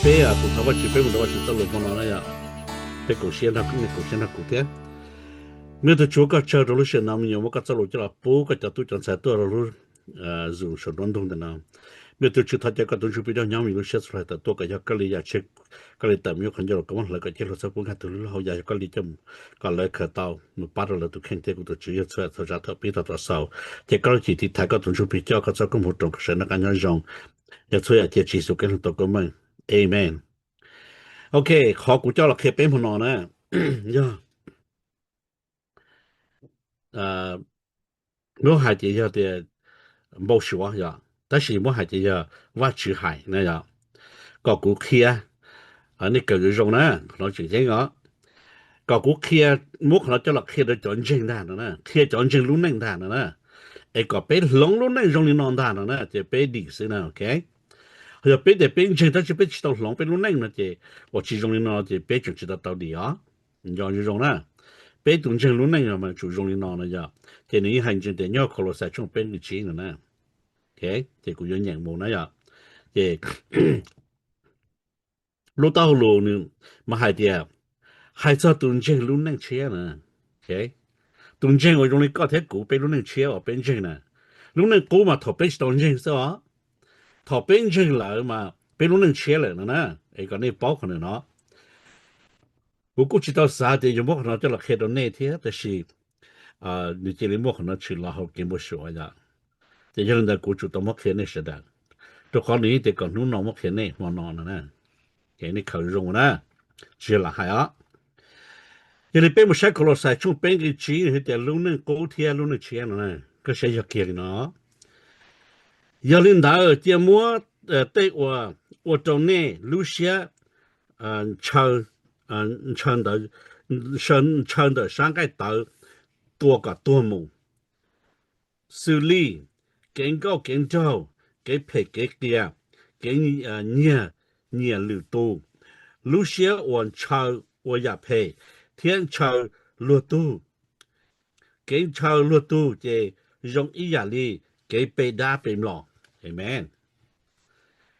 Peb tus thov Vajtswv, peb mus rau Vajtswv txoj lus hmo no na yom. Peb koom siab nrog nej koom siab nrog kuv thiab. Me tug Tswv, koj tsaug rau lub sij hawm no me nyuam muab koj txoj lus coj los pub koj cov tub cov ntxhais tuaj rau lub zoom saum nruab ntug ntawm no. Me tug Tswv, thov caw koj tus ntsuj plig nrog nyob me lub siab txhua hais tawm tuaj kom yog koj li yam tsheb, koj li tawm me nyuam qhov ncauj los koj muab hlawv kom ceg hluas txhawb pub nkag tus lub hauv yas yog koj li coj kom lawv khaws tau mus pab rau lawv tus kheej thiab kuv tus Tswv yog txhua txhua tsav thaum pib tau tom xaus. Ces koj lub cim tiv thaiv koj tus ntsuj plig coj koj txoj koob hmoov roos kom sawv noj qab nyob zoo. Yog txhua yam cia Tswv Yexus Khetos tus koob meej. Amen. Ok, qhov kuv coj los qhia peb hmo no na, yog muab hais tias yog tias npau suav yom, tab sis muab hais tias yog Vajtswv hais na yom. Kom kuv qhia, nej kawm zoo zoo na, qhov no tseem ceeb os. Kom kuv qhia, muab qhov no coj los qhia rau cov ntseeg ntag no na, qhia cov ntseeg lub neej ntag no na, es kom peb hloov lub neej zoo li no ntag no na ces peb dim xwb na, ok. Yog peb tias peb ntseeg tab sis peb tsis tau hloov peb lub neej no ces uas tsis zoo li no ces peb tseem tsis tau tau dim os. Nco zoo zoo na, peb tus ntseeg lub neej mas tsum zoo li no no yog, ces nws yeej hais ntsees tias nyob Kaulauxais tshooj peb nqe tsib no na. Ces kuv yuav nyeem mus na yom. Ces lub taub hau lus nws mas hais tias, hais txog tus ntseeg lub neej tshiab na. Tus ntseeg uas zoo li koj thiab kuv peb lub neej tshiab uas peb ntseeg na. Lub neej qub mas thaum peb tsis tau ntseeg xwb os. Thaum peb ntseeg lawm mas peb lub neej tshiab lawm no na. Es kom nej paub qhov no. Kuv kuj tsis tau xav tias yuav muab qhov no coj los qhia rau nej thiab tab sis nws cia li muaj qhov no tshwm los hauv kev npau suav yom. Ces yog li ntawd kuv tsum tau muab qhia nej sawv daws, rau qhov nws yeej tias kom hnub no muab qhia nej hmo no no na. Ces nej khaws zoo na, tsis yog lam hais os. Yog li peb mus saib Kaulauxais tshooj peb nqe tsib hais tias lub neej qub thiab lub neej tshiab no na, koj saib yog kiag li no. Yog li ntawd cia muab tej uas ua rau nej lub siab ntshaw ntawm sab nqaij tawv tua kom tuag mus, xws li kev nkauj kev nraug, kev phem kev qias, kev nyiag nyiam lwm tus, lub siab uas ntshaw ua yam phem thiab ntshaw luag tug. Kev ntshaw luag tug ces zoo ib yam li kev pe dab pe mlom. Amen.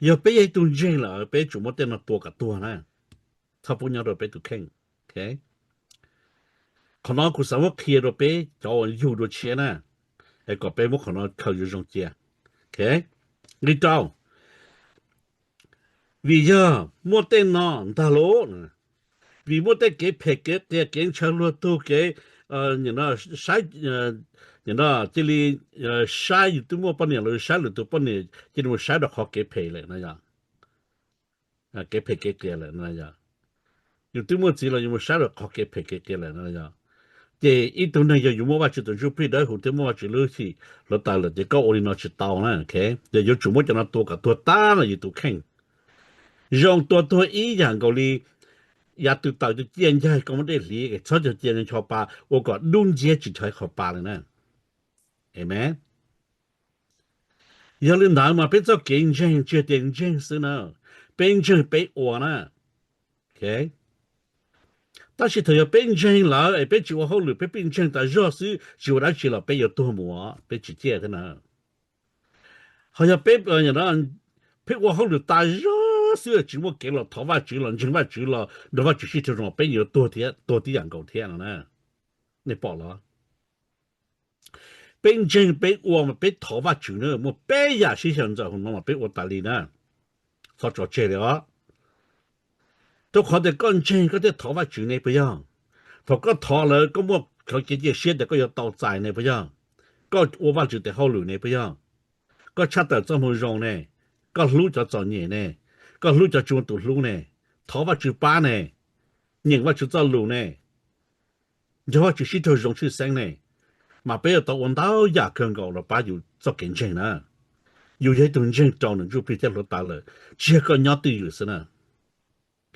Yog peb yog ib tug ntseeg lawm peb tsum muab tej no tua kom tuag na, txhob pub nyob rau peb tus kheej. Qhov no kuv xav muab qhia rau peb cov uas yug dua tshiab na, es kom peb muab qhov no khaws zoo zoo cia. Nqe rau, vim yog muaj tej no ntag lauj, vim muaj tej kev phem kev qias kev ntshaw luag tug kev saib, cia li saib yus twb muaj poj niam los yus saib lwm tus poj niam cia li mus saib rau qhov kev phem lawm no yog, kev phem kev qias lawm no yog, yus twb muaj txiv los yus mus saib rau qhov kev phem kev qias lawm no yog. Ces ib tug neeg yog yus muaj Vajtswv tus Ntsuj Plig Dawb Huv thiab muaj Vajtswv lub hwj chim hluav taws lawm ces koj ua li no tsis tau na. Yog yuav tsum muab cov no tua kom tuag tag los yus tus kheej. Zoo tua tuag ib yam nkaus li yav tw taws tus ciaj ncaig koj muab dej hliv, txhob cog cia ncho pa ua kom dub nciab tsis ncho qhov pa li na. Amen. Yog li ntawd mas peb txoj kev ntseeg tsis yog tias ntseeg xwb na, peb ntseeg peb ua na. Tab sis thaum yog peb ntseeg lawm es peb tsis ua hauj lwm, peb pheej ntseeg tas zog xwb tsis ua dab tsi los peb yuav tuag mus, peb tsis ciaj thiab na. Ho yog peb pheej ua hauj lwm tas zog xwb tsis muaj kev los thov Vajtswv los ntseeg Vajtswv los nrog Vajtswv sib raug zoo peb yuav tuag thiab, tuag tib yam nkaus thiab no na. Nej pom los? Peb ntseeg peb ua mas peb thov Vajtswv na, muaj peb yam sib xyaw ntxaws hauv no mas peb ua tas li na. Txhob tso tseg li os. Rau qhov tias koj ntseeg koj thiaj thov Vajtswv ne puas yog? Thaum koj thov lawm koj muaj qhov kev cia siab tias koj yuav tau txais ne puas yog? Koj ua Vajtswv tes hauj lwm ne puas yog? Koj tshaj tawm txoj hmoo zoo ne, koj hlub cov txom nyem ne, koj hlub cov tsis muaj tus hlub ne, thov Vajtswv pab ne, nyeem Vajtswv txoj lus ne, nrog Vajtswv sib raug zoo tshwj xeeb ne, mas peb yuav tau ua ntau yam kawg nkaus los pab yus txoj kev ntseeg na. Yus yog ib tug ntseeg rau nws ntsuj plig thiab hluav taws lawm, tsis yog koj nyob twj ywm xwb na.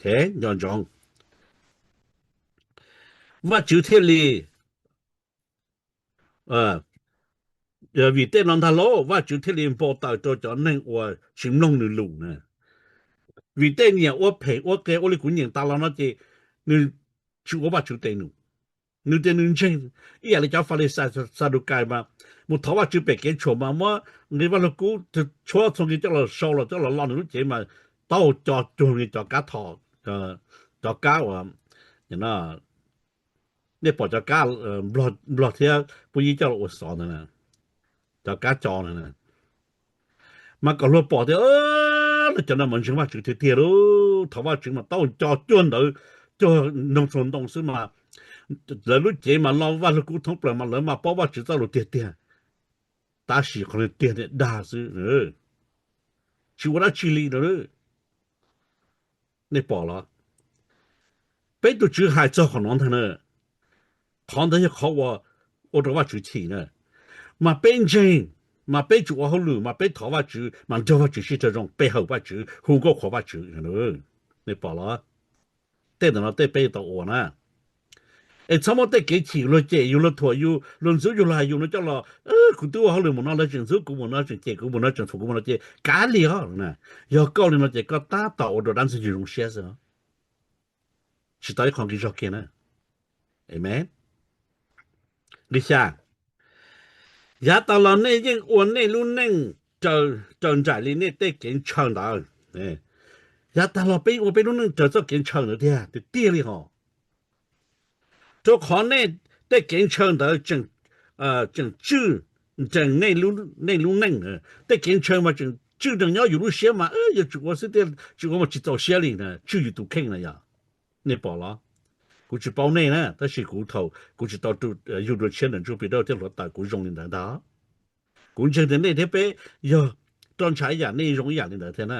Nco ntsoov, Vajtswv thiaj li, vim tej no ntag lauj, Vajtswv thiaj li npau taws rau cov neeg uas tsis mloog nws lus na. Vim tej nyiam ua phem ua qias ua li kuv nyeem tas los no ces nws tsis ua Vajtswv tes num. Nws tias nws ntseeg ib yam li cov Falixais Xadukais mas mus thov Vajtswv pem kev tshuam mas muab nqi Vaj Lug Kub tshuab txhua nqi coj los sau los coj los lo nws lub cev mas tau co cuag li cov kab tho, cov kab uas, nej pom cov kab Nplog thiab Pub Yib coj los ua xov ntawd, cov kab co ntawd, mas kom luag pom tias, los cov no mas ntseeg Vajtswv tiag tiag lauj, thov Vajtswv mas tau co cuag ntawd, cuag noog txhuas ntoo xwb mas lawv lub cev mas lo Vaj Lug Kub thoob plaws mas lawv mas paub Vajtswv txoj lus tiag tiag. Tab sis qhov tiag tiag dag xwb, tsis ua dab tsi li no. Nej pom los? Peb tus Tswv hais txog qhov no ntag na. Qhov ntawd yog qhov uas ua rau Vajtswv chim na. Mas peb ntseeg, mas peb tsis ua hauj lwm, mas peb thov Vajtswv, mas nrog Vajtswv sib raug zoo, pe hawm Vajtswv, hu nkauj qhuas Vajtswv. Nej pom los? Tej ntawm no tej peb yuav tau ua na. Es txhob muab tej kev chim luag cem yus, luag thuam yus, luag ntxub yus, luag hais yus no coj los, kuv twb ua hauj lwm mus no lawv tseem ntxub kuv mus no, tseem cem kuv mus no, tseem thuam kuv mus no ces kav liam os. Yog koj ua li no ces koj tab tom ua rau dab ntxwg nyoog zoo siab xwb, tsis tau ib qho nqi zog kiag na. Amen. Nqi xya, yav tas los nej yeej ua nej lub neej raws nraim li nej tej kev ntshaw ntawd. Yav tas los peb ua peb lub neej raws txoj kev ntshaw ntawd tiag tiag tiag li hos. Rau qhov nej tej kev ntshaw ntawd tseem tswj nrees nej lub neej. Tej kev ntshaw mas tseem tswj nrees nyob yus lub siab mas yuav tsum ua xwb tiag, tsis ua mas tsis txaus siab li na, tswj yus tus kheej na yom. Nej pom los? Kuv tsis paub nej na, tab sis kuv thaum kuv tsis tau yug dua tshiab ntawm Ntsuj Plig Dawb thiab hluav taws kuv zoo li ntawd ntag. Kuv ntseeg tias nej thiab peb yog roj ntsha ib yam, nej zoo ib yam li ntawd thiab na.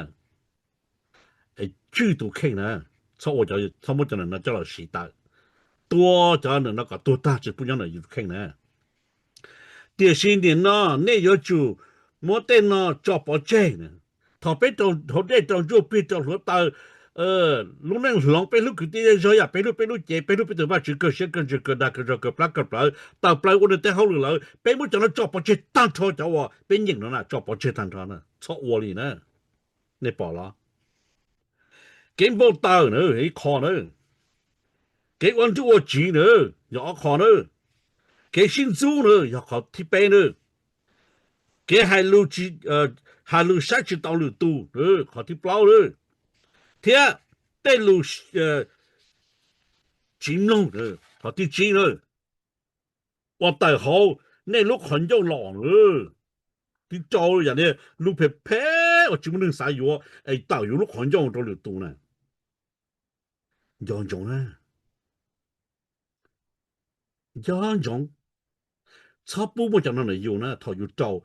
Es tswj tus kheej na, txhob ua, txhob muab cov no coj los siv tawm, tua cov no kom tuag tag tsis pub nyob ntawm yus tus kheej na. Tiam sis nim no nej yuav tsum muab tej no tso pov tseg. Thaum peb rau hauv dej, rau ntsuj plig, rau hluav taws, lub neej hloov, peb hlub kwv tij zej zog yam peb hlub peb lub cev, peb hlub peb tus Vajtswv kawg siab kawg ntsws kawg dag kawg zog kawg plab kawg plawv, tawm plaws ua nws tej hauj lwm lawm, peb muab cov no tso pov tseg tag nrho, cov uas peb nyeem no na tso pov tseg tag nrho na, txhob ua li na. Nej pom los? Kev npau taws na ib qho na, kev ua nruj ua tsiv na yog ob qho na, kev sib ntxub na yog qhov thib peb na, kev hais lus saib tsis taus lwm tus, qhov thib plaub na, thiab tej lus tsis mloog, qhov thib tsib na, ua tawm hauv nej lub qhov ncauj los na, tib rau yam li lus phem phem uas tsis muaj neeg xav yuav es tawm yus lub qhov ncauj rau lwm tus na. Nco ntsoov na, nco ntsoov, txhob pub muaj cov no ntawm yus na. Thaum yus rau,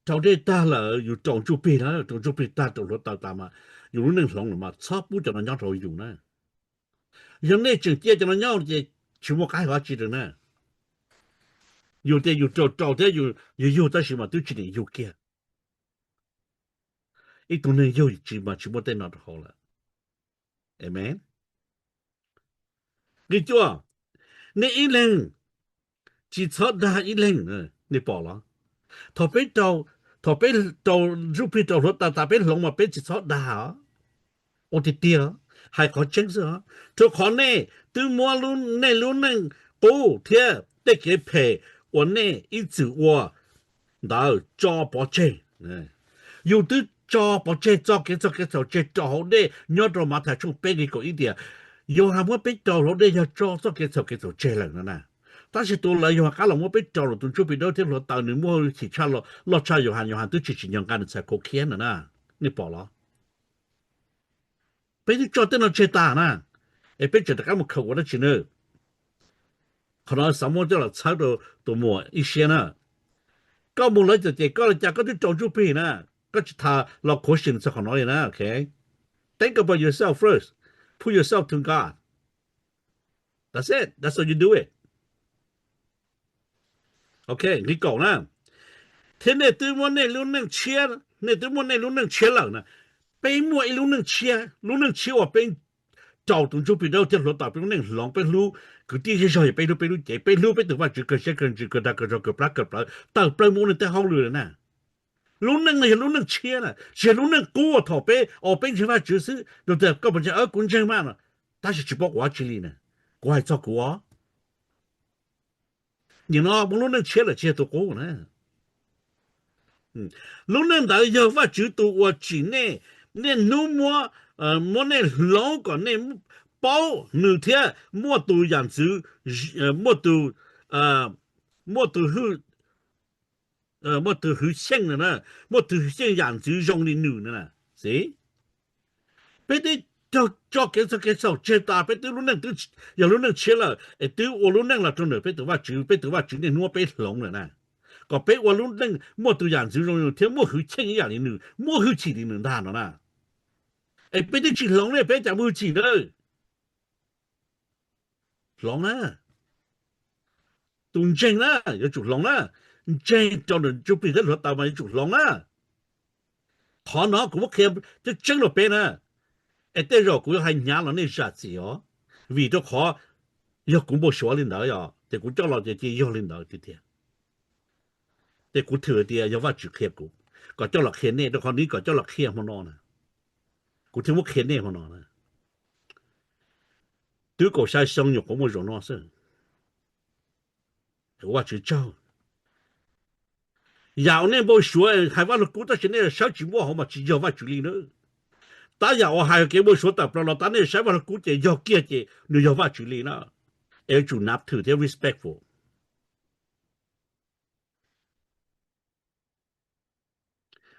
rau dej tag lawm, yus rau ntsuj plig na, rau ntsuj plig tag, rau hluav taws tas mas yus lub neej hloov lawm mas txhob pub cov no nyob rau yus na. Yog nej tseem cia cov no nyob ces tsis muaj qab hau dab tsi rau na. Yus tias yus rau rau thiab yus yug tab sis mas twb tsis niam yug kiag. Ib tug neeg yug tsis mas tsis muaj tej no rau hauv lawm. Amen. Nqi cuaj, nej ib leeg tsis txhob dag ib leeg. Nej pom los? Thaum peb rau, thaum peb rau ntsuj plig rau hluav taws tas peb hloov mas peb tsis txhob dag os. Ua tiag tiag, hais qhov tseeb xwb os. Rau qhov nej twb muab nej lub neej qub thiab tej kev phem uas nej ib txwm ua ntawd tso pov tseg. Yus twb tso pov tseg txoj kev txhaum kev txhaum tseg rau hauv dej nyob rau Mathais tshooj peb nqi kaum ib tias Yauhas muab peb rau hauv dej yog tso txoj kev txhaum kev txhaum tseg lawm no na. Tab sis tus lawv Yauhas qab los muab peb rau los tus ntsuj plig dawb thiab hluav taws nws muaj hwj chim tshaj loj tshaj Yauhas, Yauhas twb tsis tsim nyog nqa nws txhais khau khiab no na. Nej pom los? Peb twb tso tej no tseg tas na, es peb tseem rov qab mus khaws ua dab tsi na? Qhov no xav muab coj los txhawb rau tus muam ib siab na. Koj mus lawv txawm cem koj li cas koj twb rau ntsuj plig na, koj tsis tas los khuv xim txog qhov no li na, ok? Think about yourself first. Put yourself to God. That's it. That's all you do it. Ok, nqi kaum na. Thiab nej twb muab nej lub neej tshiab, nej twb muab nej lub neej tshiab lawm na. Peb muaj ib lub neej tshiab, lub neej tshiab uas peb rau tus ntsuj plig dawb thiab hluav taws, peb lub neej hloov, peb hlub kwv tij zej zog, yog peb hlub peb lub cev, peb hlub peb tus Vajtswv kawg siab kawg ntsws kawg dag kawg zog kawg plab kawg plawv, tawm plaws mus ua nws tej hauj lwm na. Lub neej no yog lub neej tshiab na, tsis yog lub neej qub uas thaum peb, o, peb ntseeg Vajtswv xwb, tias koj puas ntseeg, kuv ntseeg mas no, tab sis tsis paub quav dab tsi li na. Kuv hais txog kuv os. Nim no muaj lub neej tshiab lawm tsis yog tus qub na. Lub neej ntawd yog Vajtswv tus uas tsim nej niaj hnub muab muab nej hloov kom nej paub nws thiab muaj tus yam ntxwv, muaj tus, muaj tus hwj, muaj tus hwj xyeej na, muaj tus hwj xyeej yam ntxwv zoo li nws na. Xib, peb twb tso kev txog kev txhaum tseg tas, peb twb lub neej twb yog lub neej tshiab lawm es twb ua lub neej los rau ntawm peb tus Vajtswv, peb tus Vajtswv niaj hnub peb hloov lawm na, kom peb ua lub neej muaj tus yam ntxwv zoo li nws thiab muaj hwj xyeej ib yam li nws, muaj hwj chim li nws ntag no na. Es peb twb tsis hloov ne, peb cas muaj hwj chim na? Hloov na. Tus ntseeg na, yuav tsum hloov na. Ntseeg rau ntawm Ntsuj Plig thiab Hluav Taws mas yuav tsum hloov na. Qhov no kuv muab qhia tseeb tseeb rau peb na. Es tej zaum kuv yuav hais hnyav los nej zam txim os, vim rau qhov yog kuv npau suav li ntawd os, ces kuv coj los ces cia yog li ntawd tiag tiag. Ces kuv thwm tias yog Vajtswv qhia kuv kom coj los qhia nej, rau qhov nws kom coj los qhia hmo no na, kuv thiaj muab qhia nej hmo no na. Twb kaum xya xyoo nyuam qhuav muaj zaum no xwb. Ua Vajtswv tsaug. Yam uas nej npau suav hais Vaj Lug Kub tab sis nej sawv tsis muaj hauv mas tsis yog Vajtswv li na. Tab yam uas hais kev npau suav tawm plaws los tab nej saib Vaj Lug Kub ces yog kiag ces nws yog Vajtswv li na. Es yuav tsum nab thwm thiab respectful.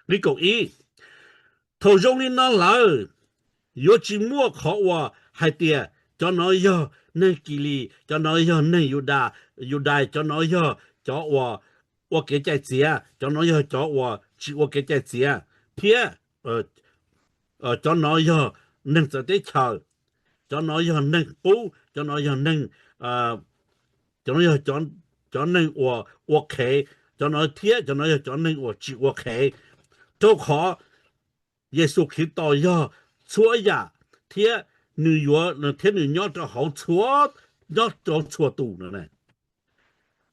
Nqe kaum ib, thaum zoo li no lawm, yuav tsis muaj qhov uas hais tias cov no yog neeg Kilis, cov no yog neeg Yudas, Yudais, cov no yog cov uas ua kev cai txiav, cov no yog cov uas tsis ua kev cai txiav, thiab cov no yog neeg txawv teb chaws, cov no yog neeg qub, cov no yog neeg, cov no yog cov neeg uas ua qhev, cov no thiab cov no yog cov neeg uas tsis ua qhev. Rau qhov Yexus Khetos yog txhua yam thiab nws yuav, thiab nws nyob rau hauv txhua, nyob rau txhua tus no.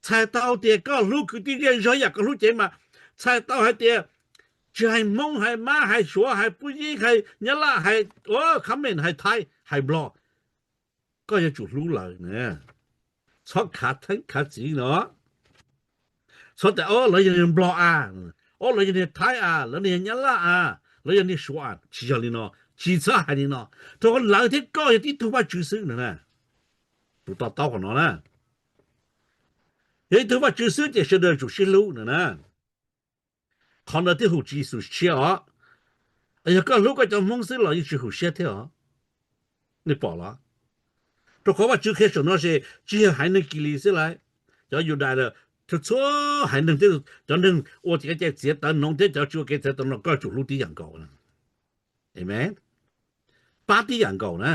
Txhais tau tias koj hlub kwv tij zej zog yam koj hlub cev mas, txhais tau hais tias tsis hais Hmoob, hais Mab, hais Suav, hais Pub Yib, hais Nyab Laj, hais Khab Mem, hais Thaib, hais Nplog, koj yuav tsum hlub lawv na. Txhob khav theeb khav txiv no. Txhob tias o lawv yog niag Nplog a, o lawv yog niag Thaib a, lawv niag Nyab Laj a, lawv yog niag Suav a. Tsis yog li no, tsis txhob hais li no, rau qhov lawv thiab koj yog tib tug Vajtswv xwb no na. Tus to taub qhov no na, yog ib tug Vajtswv xwb ces sawv daws tsum sib hlub no na. Qhov ntawd thiaj hum Tswv Yexus siab os. Yog koj hlub koj cov Hmoob xwb los yeej tsis hum siab thiab os. Nej pom los? Rau qhov Vajtswv qhia saum no ces tsis yog haiv neeg Kilis xwb lauj, cov Yudais, txhua haiv neeg, cov neeg ua kev cai txiav tawv noov thiab cov tsis ua kev txiav tawv noov koj tsum hlub tib yam nkaus. Amen. Pab tib yam nkaus na,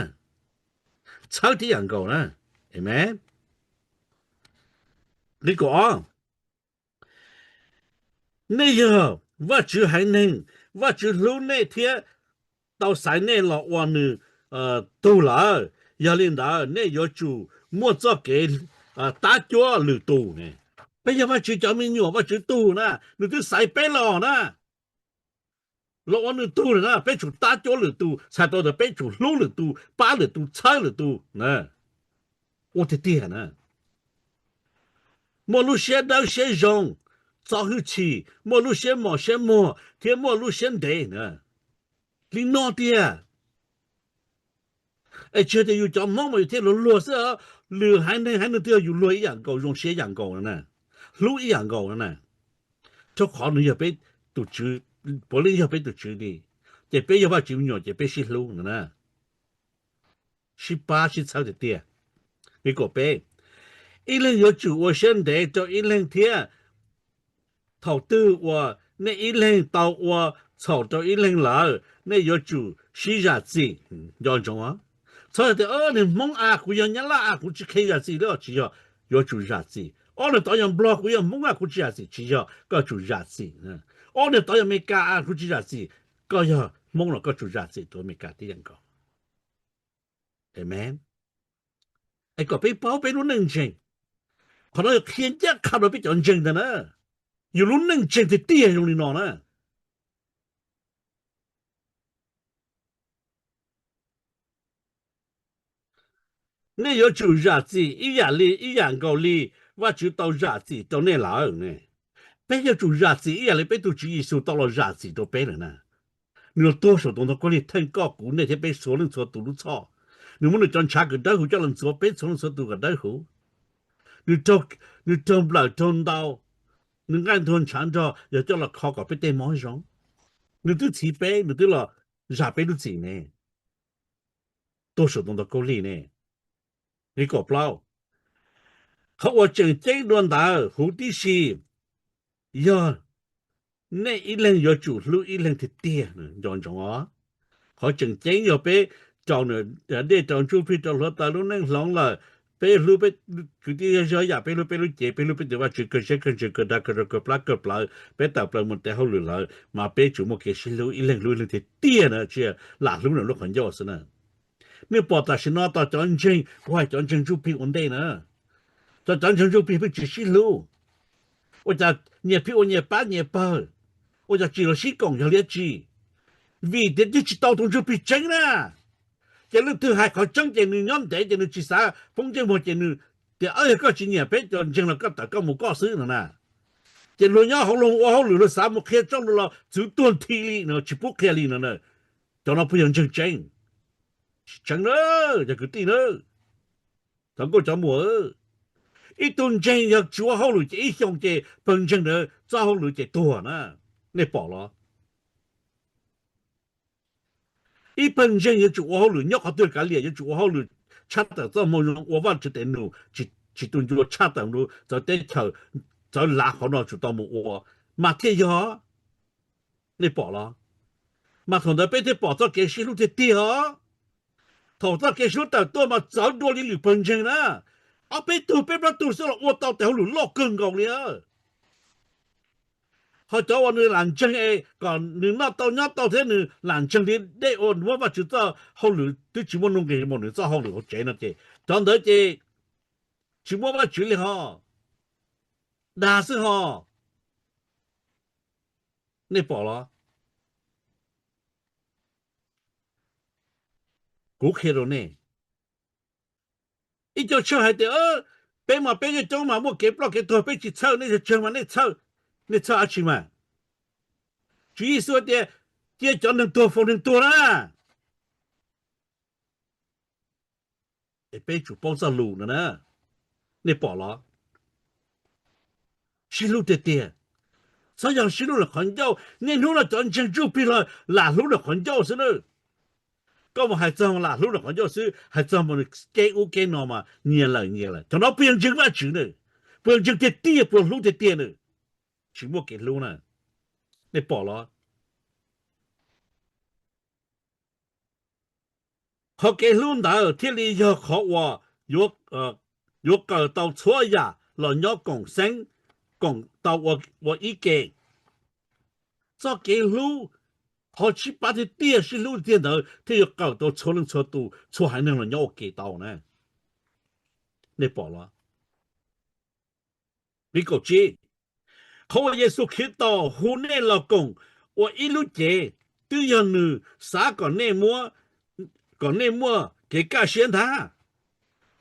txhawb tib yam nkaus na. Amen. Nqe kaum ob, nej yog Vajtswv haiv neeg, Vajtswv hlub nej thiab tau xaiv nej los ua nws tug lawm. Yog li ntawd nej yuav tsum muaj txoj kev tab cuab lwm tus ne. Peb yog Vajtswv cov me nyuam, Vajtswv tug na, nws twb xaiv peb los na, los ua nws tug lawm na, peb tsum tab cuab lwm tus, txhais tau tias peb tsum hlub lwm tus, pab lwm tus, txhawb lwm tus na. Ua tiag tiag na. Muaj lub siab dawb siab zoo, txo hwj chim, muaj lub siab mos siab muag thiab muaj lub siab ntev na. Li no tiag. Es tsis yog tias yus cov Hmoob mas yus thiaj luag luag xwb os. Lwm haiv neeg haiv neeg twg yog yus luag ib yam nkaus, zoo siab ib yam nkaus no na, hlub ib yam nkaus no na. Rau qhov nws yog peb tus Tswv, puav leej yog peb tus Tswv li. Ces peb yog Vajtswv me nyuam ces peb sib hlub no na, sib pab sib txhawb tiag tiag. Nqe kaum peb, ib leeg yuav tsum ua siab ntev rau ib leeg thiab. Thaum twg uas nej ib leeg tau ua txhaum rau ib leeg lawm, nej yuav tsum sib zam txim. Nco ntsoov, txhob tias niag Hmoob a, kuv yog Nyab Laj a, kuv tsis qhia zam txim li os. Tsis yog, yuav tsum zam txim. Ob niag tod yog Nplog, kuv yog Hmoob a, kuv tsis zam txim. Tsis yog, koj tsum zam txim. Ob niag tod yog Amelikas a, kuv tsis zam txim. Koj yog Hmoob los koj tsum zam txim rau Amelikas tib yam nkaus. Amen. Es kom peb paub peb lub neej ntseeg, qhov no yog qhia ncaj qha rau peb cov ntseeg ntag na. Yus lub neej ntseeg tiag tiag zoo li no na. Nej yuav tsum zam txim ib yam li, ib yam nkaus li Vajtswv tau zam txim rau nej lawm ne. Peb yuav tsum zam txim ib yam li peb tus Tswv Yexus tau los zam txim rau peb lawm na. Nws los tuag saum tus ntoo khaub lig theej koj kuv nej thiab peb txhua leej txhua tus lub txhoj. Nws muab nws cov ntshav kws dawb huv coj los ntxuav peb txhua leej txhua tus kom dawb huv. Nws raug nplawm raug ntau, nws nqaij ntuag ntshav nrog yog coj los kho kom peb tej mob zoo. Nws twb txhiv peb, nws twb los zam peb lub txim ne, tuag saum tus ntoo khaub lig ne. Nqe kaum plaub, qhov uas tseem ceeb dua ntawd huv tib si yog nej ib leeg yuav tsum hlub ib leeg tiag tiag. Nco ntsoov os, qhov tseem ceeb yog peb rau dej rau ntsuj plig rau hluav taws lub neej hloov lawm, peb hlub peb kwv tij yog yam peb hlub peb lub cev, peb hlub peb tus Vajtswv kawg siab kawg ntsws kawg dag kawg zog kawg plab kawg plawv, peb tawm plaws mus tes hauj lwm lawm mas peb tsum muaj kev sib hlub ib leeg hlub ib leeg tiag tiag na, tsis lam hlub lam lub qhov ncauj xwb na. Nej pom tam sim no tau cov ntseeg, ua cov ntseeg ntsuj plig ua ntej na, cov cov ntseeg ntsuj plig pheej tsis sib hlub, ua cas nyias pheej ua nyias pab nyias pawg, ua cas tsis los sib koom yog li dab tsi? Vim tias twb tsis tau tus ntsuj plig tseeb na. Ces leej twg hais qhov tseeb ces nws nyob ntev ces nws tsis xav poob ntsej muag ces nws tias, yog koj tsis nyiam peb cov ntseeg los koj tawm koj mus koj xwb no na. Ces luag nyob hauv luag ua hauj lwm luag xav mus qhia txoj lus los txwv tuag nthi li no tsis pub qhia li no na. Cov no puas yog ntseeg tseeb? Tsis tseeb na, cov kwv tij na. Cov nkauj cov muam, ib tug ntseeg yog tsis ua hauj lwm ces ib xyoo ces pawg ntseeg ntawd txoj hauj lwm ces tuag na. Nej pom los? Ib pawg ntseeg yuav tsum ua hauj lwm nyob qhov twg kav liam, yuav tsum ua hauj lwm tshaj tawm txoj moo zoo ua Vajtswv tes num, tsis tu ncua tshaj tawm nws txawv teb chaws, txawv lav qhov no tsum tau mus ua mas thiaj yog. Nej pom los? Mas thaum ntawd peb thiaj pom txoj kev sib hlub tiag tiag os. Thaum txoj kev sib hlub tawm tuaj mas txawv dua li lwm pawg ntseeg na. Ob peb tug peb plaub tug xwb los ua tau tes hauj lwm loj kawg nkaus li. Ho cov uas nws lam ntseeg es kom nws noj tau nyob tau thiab nws lam ntseeg li dej ua muab Vajtswv txoj hauj lwm twb tsis muaj nuj nqis mus nws txoj hauj lwm hauv tsev no ces cov ntawd ces tsis muaj Vajtswv li ho, dag xwb ho. Nej pom los? Kuv qhia rau nej, ib co tshawj hais tias peb mas peb yeej coob mas muaj kev ploj kev tuag peb tsis txhawj, nej tsawg mas nej txhawj. Nej txhawj dab tsi mas? Tswv Yexus tias cia cov neeg tuag faus neeg tuag na. Es peb tsum paub txoj lus no na. Nej pom los? Sib hlub tiag tiag, txhob yog sib hlub lam qhov ncauj. Niaj hnub no cov ntseeg ntsuj plig los lam hlub lam qhov ncauj xwb na. Koj mus hais txog lam hlub lam qhov ncauj xwb, hais txog mus kev ub kev no mas nyias lawm nyias lawm. Cov no puas yog ntseeg Vajtswv na? Puas yog ntseeg tiag tiag, puas hlub tiag tiag na? Tsis muaj kev hlub na. Nej pom los? Qhov kev hlub ntawd thiaj li yog qhov uas yuav kawm tau txhua yam los nyob koom xeeb, koom tau ua ib ke. Txoj kev hlub, qhov sib pab tiag tiag sib hlub tiag ntawd thiaj yuav kawm tau txhua leej txhua tus txhua haiv neeg los nyob ua ke tau na. Nej pom los? Nqe kaum tsib, qhov uas Yexus Khetos hu nej los koom ua ib lub cev twb yog nws xav kom nej muaj, kom nej muaj kev kaj siab ntag.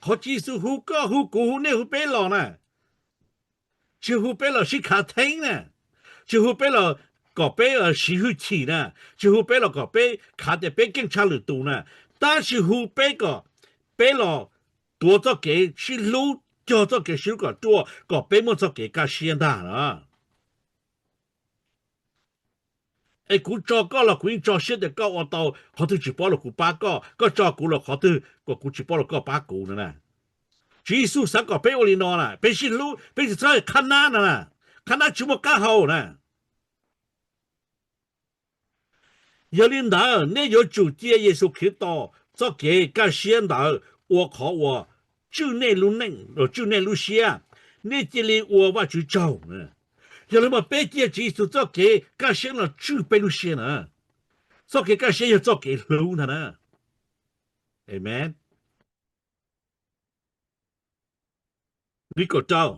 Qhov Tswv Yexus hu koj hu kuv hu nej hu peb los na, tsis hu peb los sib khav theeb na, tsis hu peb los kom peb siv hwj chim na, tsis hu peb los kom peb khav tias peb keej tshaj lwm tus na, tab sis hu peb kom peb los tuav txoj kev sib hlub, cog txoj kev sib hlub kom ruaj, kom peb muaj txoj kev kaj siab ntag na. Es kuv tso koj los kuv yeej tso siab tias koj ua tau qhov twg tsis paub los kuv pab koj, koj tso kuv los qhov twg kom kuv tsis paub los koj pab kuv no na. Tswv Yexus xav kom peb ua li no na, peb sib hlub, peb tsis txhob qhab nab no na, qhab nab tsis muaj qab hau na. Yog li ntawd nej yuav tsum cia Yexus Khetos txoj kev kaj siab ntawd ua qhov uas tswj nej lub neej, tswj nej lub siab, nej cia li ua Vajtswv tsaug. Yog li mas peb cia Tswv Yexus txoj kev kaj siab no tswj peb lub siab na, txoj kev kaj siab yog txoj kev hlub ntag na. Amen. Nqe kaum rau,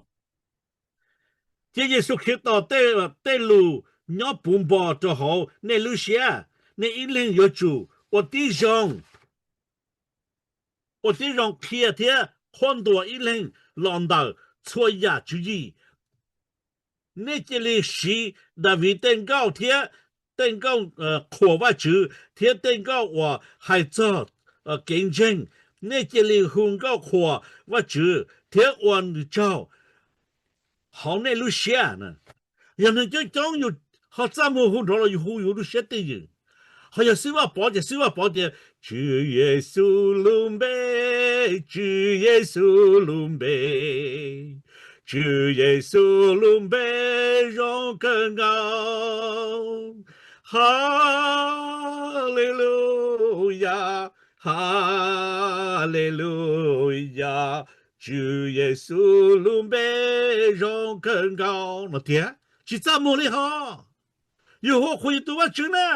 cia Yexus Khetos tej lus nyob puv npo rau hauv nej lub siab, nej ib leeg yuav tsum ua tib zoo, ua tib zoo qhia thiab qhuab ntuas ib leeg los ntawm txhua yam tswv yim. Nej cia li siv Daviv tej nkauj thiab tej nkauj qhuas Vajtswv thiab tej nkauj uas hais txog kev ntseeg, nej cia li hu nkauj qhuas Vajtswv thiab ua nws tsaug hauv nej lub siab. Yog neeg coob coob yus ho txaj muag hu nrov los yus hu yus lub siab twj ywm. Ho yog xib Vaj Pov ces xib Vaj Pov tias, Tswv Yexus lub npe, Tswv Yexus lub npe, Tswv Yexus lub npe zoo kawg nkaus. Haleluyas, haleluyas, Tswv Yexus lub npe zoo kawg nkaus no tiag. Tsis txaj muag li ho. Yus hu qhuas yus tus Vajtswv na,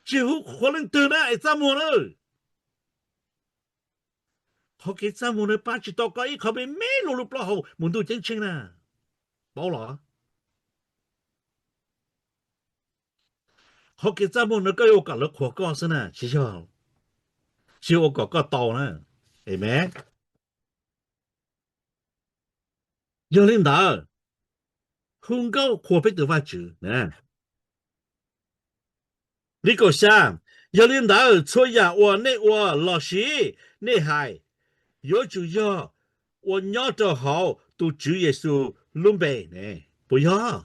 tsis hu qhuas leej twg na es txaj muag na. Qhov kev txaj muag na pab tsis tau koj ib qho me me lub lub plaub hau mus ntuj ceeb tsheej na. Paub los? Qhov kev txaj muag na koj yuav ua kom lawv qhuas koj xwb na, tsis yog, tsis yog ua kom koj tau na. Amen. Yog li ntawd, hu nkauj qhuas peb tus Vajtswv. Nqe kaum xya, yog li ntawd txhua yam uas nej ua los sis nej hais yuav tsum yog ua nyob rau hauv tus Tswv Yexus lub npe ne. Puas yog?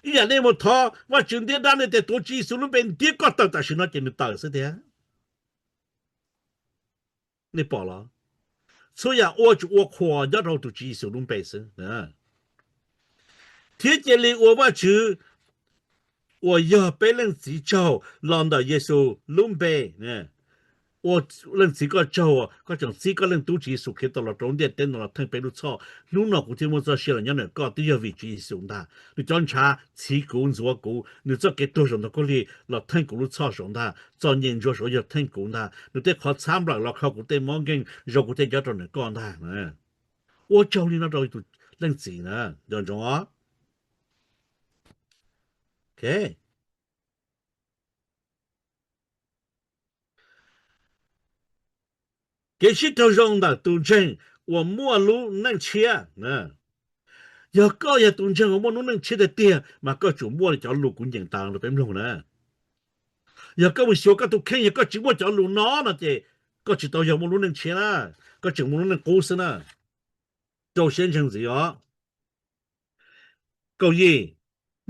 Ib yam nej mus thov Vajtswv ntiab dab, nej tias tuav Tswv Yexus lub npe ntiab koj tawm tam sim no ces nws tawm xwb tiag. Nej pom los? Txhua yam ua tsum ua qhuas nyob rau tus Tswv Yexus lub npe xwb. Thiab cia li ua Vajtswv uas yog peb Leej Txiv tsaug los ntawm Yexus lub npe. Ua Leej Txiv koj tsaug, koj tseem txib koj Leej Tub Tswv Yexus Khetos los rau ntiaj teb no los theej peb lub txhoj. Hnub no kuv thiaj muaj txoj sia los nyob ntawm koj twb yog vim Tswv Yexus ntag. Nws cov ntshav txhiv kuv ntxuav kuv, nws txoj kev tuag saum ntoo khaub lig los theej kuv lub txhoj saud ntag, txom nyem ntsuav saud yog theej kuv ntag, nws tej qhov txhab nplawm los kho kuv tej mob nkeeg, zoo kuv thiaj nyob rau ntawm koj ntag. Ua tsaug li no rau tus Leej Txiv na, nco ntsoov os. Kev sib raug zoo ntawm tus ntseeg uas muaj lub neej tshiab. Yog koj yog tus ntseeg uas muaj lub neej tshiab tiag tiag mas koj tsum muaj li cov lus kuv nyeem tas rau peb mloog na. Yog koj mus xyuas koj tus kheej yog koj tsis muaj cov lus no no ces koj tsis tau yog muaj lub neej tshiab na, koj tseem muaj lub neej qub xwb na. Rau siab ntseeg ntxiv os. Kaum yim,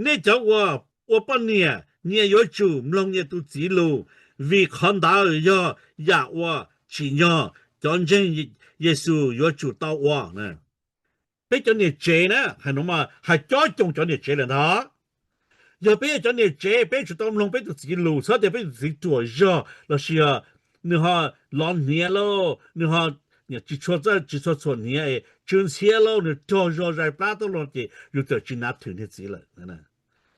nej cov uas ua poj niam nyias yuav tsum mloog nyias tus txiv lus, vim qhov ntawd yog yam uas tsim nyog cov ntseeg Yexus yuav tsum tau ua. Peb cov niam tsev na, hais no mas hais cob coos cov niam tsev lawm ntag. Yog peb yog cov niam tsev peb tsum tau mloog peb tus txiv lus, txhob tias peb tus txiv ruam zog los sis nws ho lov hniav lauj, nws ho tsis txhua txhua hniav, tsw ntxhiab lauj, nws rog zog zais plab tuaj los ces yus txawm tsis nav thwm niag txiv lawm.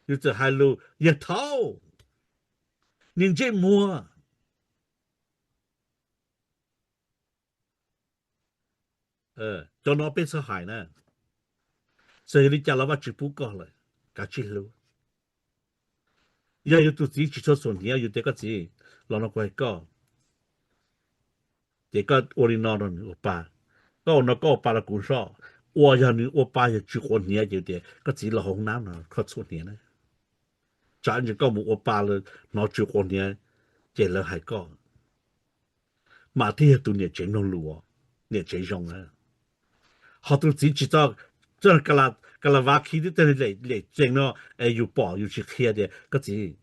Yus txawm hais lus yag thaub, niag ntsej muag. Cov no peb txhob hais na. Txawm yog li cas los Vajtswv pub koj lawm, kav tsij hlub. Yog yus tus txiv tsis txhua txhua hniav, yus tias koj txiv, los no kuv hais koj, ces koj ua li no rau nws ua pa. Koj ua no koj ua pa rau kuv soj. Ua yog nws ua pa yog tsw quav hniav ces tias koj txiv los hauv nab no kho txhua hniav na. Tsam ntsis koj mus ua pa hnov tsw quav hniav ces lawv hais koj. Mas thiaj yog tus niam tsev mloog lus, niam tsev zoo na. Ho tus txiv tsis txo, txoj ka la vav khi tib teg lem tsees no es yus pom yus tsis qhia tias koj txiv,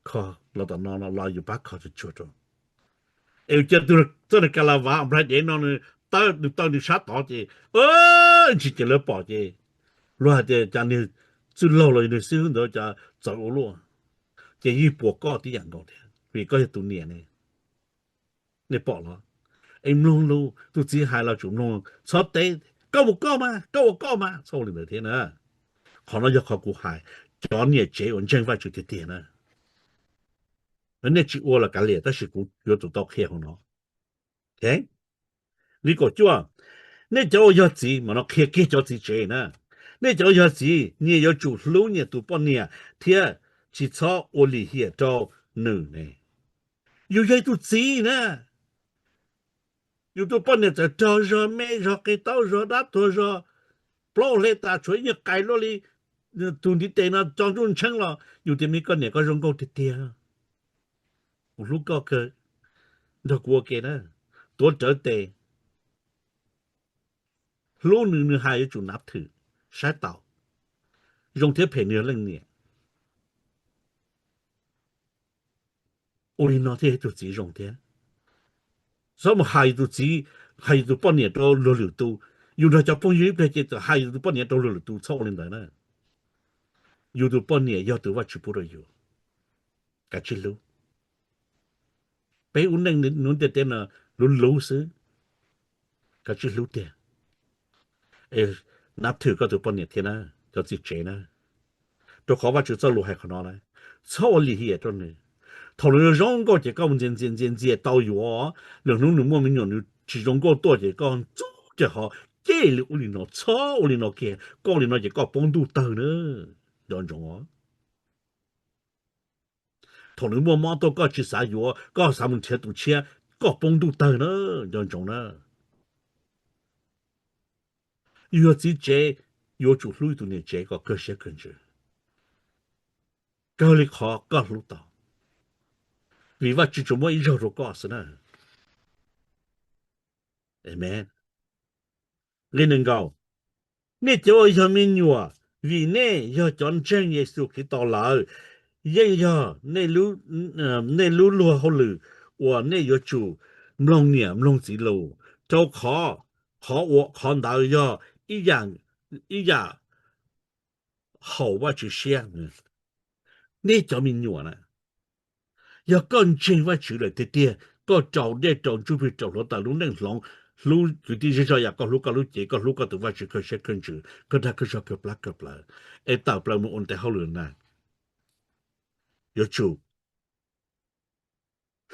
kho los tom no no los yus pab kho tsuag tsuag rau. Es yus cia txoj ka la vav nplai dev no nws tawm nws sab tod ces ntsis ces lawv pom ces luag hais tias cas niag txwj laug los yog niag xib hwb ntawd cas txawv ua luaj. Ces yeej puas koj tib yam nkaus thiab vim koj yog tus niam ne. Nej pom los? Es mloog lus, tus txiv hais los tsum mloog, txhob teb, koj mus koj mas, koj ua koj mas, txhob ua li ntawd thiab na. Qhov no yog qhov kuv hais, cov niam tsev uas ntseeg Vajtswv tiag tiag na, nej tsis ua los kav liam tab sis kuv yuav tsum tau qhia hauv no. Li kaum cuaj, nej cov uas yog txiv, mas no qhia kiag cov txiv tsev na, nej cov uas yog txiv nyias yuav tsum hlub nyias tus poj niam thiab tsis txhob ua lim hiam rau nws ne. Yus yog ib tug txiv na, yus tus poj niam txawm rog zog, me zog, qe taub zog, dab tuag zog, plaub hle tas tshuav ib nyuag qais luaj li tus ntiv tes no tso nruj ntsheeb los yus tias me koj niam koj zoo nkauj tiag tiag, kuv hlub koj kawg, nrog kuv ua ke na, tuav rawv tes, hlub nws, nws hais yuav tsum nab thwm, saib taus, zoo thiab phem nws yog leej niam. Ua li no thiaj yog tus txiv zoo thiab. Txhob mus hais yus tus txiv, hais yus tus poj niam rau luag lwm tus. Yus nrog cov phooj ywg ib pliag ces txawm hais yus tus poj niam rau luag lwm tus, txhob ua li ntawd na. Yus tus poj niam yog tus Vajtswv pub rau yus, kav tsij hlub. Peb ua neej nuv ntiaj teb no luv luv xwb, kav tsij hlub tiag. Es nab thwm koj tus poj niam thiab na, cov txiv tsev na, rau qhov Vajtswv txoj lus hais qhov no na, txhob ua lim hiam rau nws. Thaum nws zoo nkauj ces koj mus ntxias ntxias ntxias ntxias tau yuav, lwm hnub nws muaj me nyuam nws tsis zoo nkauj tuaj ces koj ntxub ces ho cia li ua li no, txhob ua li no kiag, koj ua li no ces koj poob ntuj tawg na, nco ntsoov os. Thaum nws muaj mob tuaj koj tsis xav yuav, koj xav mus nrhiav tus tshiab, koj poob ntuj tawg na, nco ntsoov na. Yus yog txiv tsev, yuav tsum hlub tus niam tsev kom kawg siab kawg ntsws, kawg li qhov koj hlub tau, vim Vajtswv tsuas muab ib zaug rau koj xwb na. Amen. Nqe nees nkaum, nej cov uas yog me nyuam, vim nej yog cov ntseeg Yexus Khetos lawm, yeej yog nej lub luag hauj lwm uas nej yuav tsum mloog niam mloog txiv lus, rau qhov qhov ua qhov ntawd yog ib yam, ib yam haum Vajtswv siab. Nej cov me nyuam na, yog koj ntseeg Vajtswv lawm tiag tiag, koj rau dej rau ntsuj plig rau hluav taws lub neej hloov, hlub kwv tij zej zog yam koj hlub koj lub cev, koj hlub koj tus Vajtswv kawg siab kawg ntsws, kawg dag kawg zog kawg plab kawg plawv, es tawm plaws mus ua ntev hauj lwm na, yuav tsum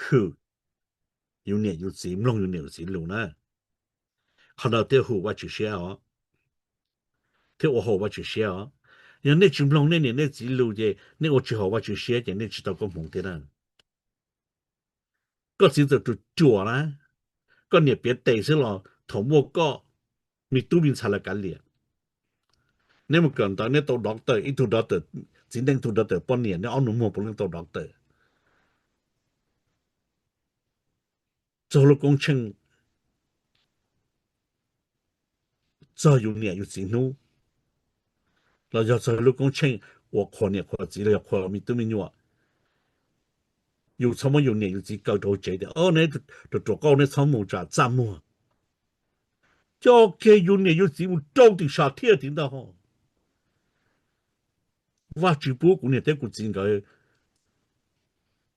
hwm yus niam yus txiv, mloog yus niam yus txiv lus na. Qhov ntawd thiaj haum Vajtswv siab os, thiaj ua haum Vajtswv siab os. Yog nej tsis mloog nej niam nej txiv lus ces nej ua tsis haum Vajtswv siab ces nej tsis tau koob hmoov thiab na. Koj txiv txawm ruam ruam na, koj niam piav tes xwb los thaum muaj koj, me tub me ntxhais lawv kav liam. Neb mus kawm ntawv neb tau doctor, ib tug doctor txiv neej, ib tug doctor poj niam, neb ob nus muag puav leej tau doctor. Txog lub koob tsheej txog yus niam yus txiv hnub, los yog txog lub koob tsheej uas qhuas niam qhuas txiv los yog qhuas me tub me nyuam, yus txhob muab yus niam yus txiv kaw rau hauv tsev tias, o, neb ruam ruam qauj, neb txhob mus, tsam txaj muag. Coj kiag yus niam yus txiv mus rau tim sam thiaj tim ntag. Vajtswv pub kuv niam thiab kuv txiv nkawd,